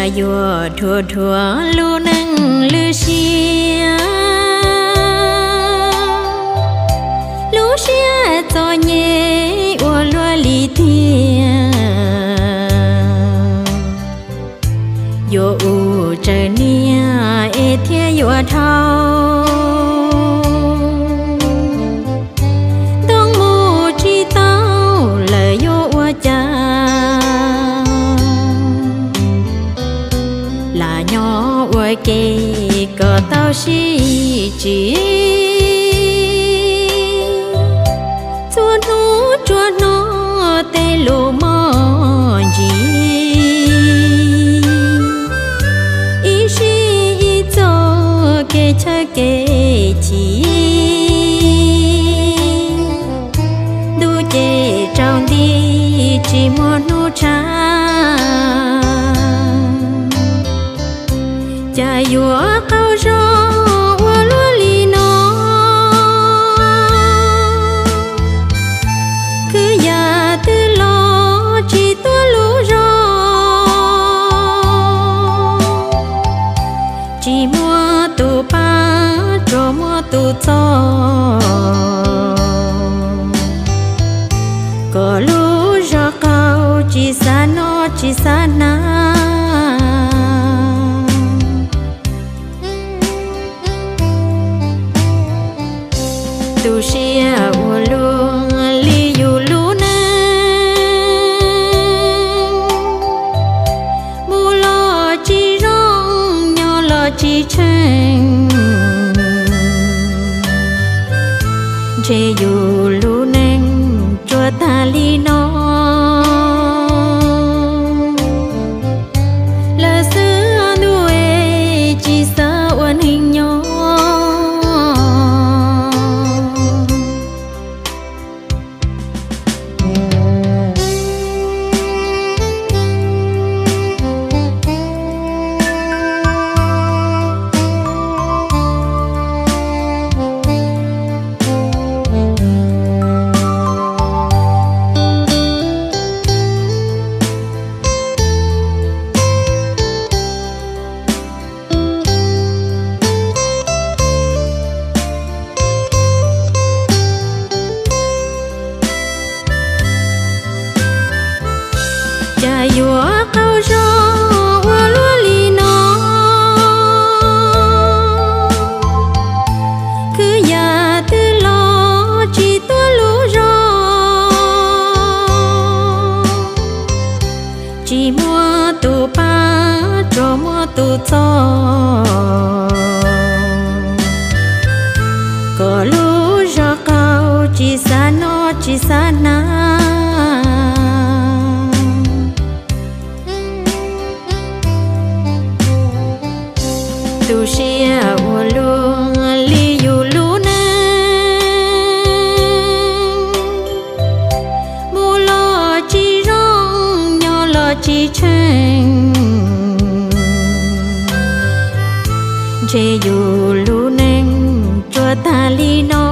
Cas yuav dhuav dhuav lub neej lub siab, lub siab txom nyem ua luaj li tiag. Yuav ua tsawg niaj es thiaj yuav dhau, ntoo mus tsis tau lawm yuav ua cas. Lam nyob ua ke kom tau sib tsim, txhua hnub tsuas hnov tej lus moj ntsis, ib sij ib txoj kev chaw kev chim. Ntuj ces tsaus nti tsis muaj hnub tshav, cas yuav qaug zog ua luaj li no. Khwv yam twg los tsis tuaj lub zog, tsis muaj tus pab tsuas muaj tus txo, kom lub zog qaug tsis xav noj tsis xav hnav. Tu siab ua luaj li yus lub neej, mus los tsis zoo, nyob los tsis tsheej, ntshe yus lub neej tsuas tag li no. Lawv xwb ntuj es tsis xav ua neeg nyob. Cas yuav qaug zog ua luaj li no. Khwv yam twg los tsis tuaj lub zog, tsis muaj tus pab tsuas muaj tus txo, kom lub zog qaug tsis xav noj tsis xav hnav. Tu siab ua luaj li yus lub neej, mus los tsis zoo, nyob los tsis tsheej, ntshe yus lub neej tsuas tag li no.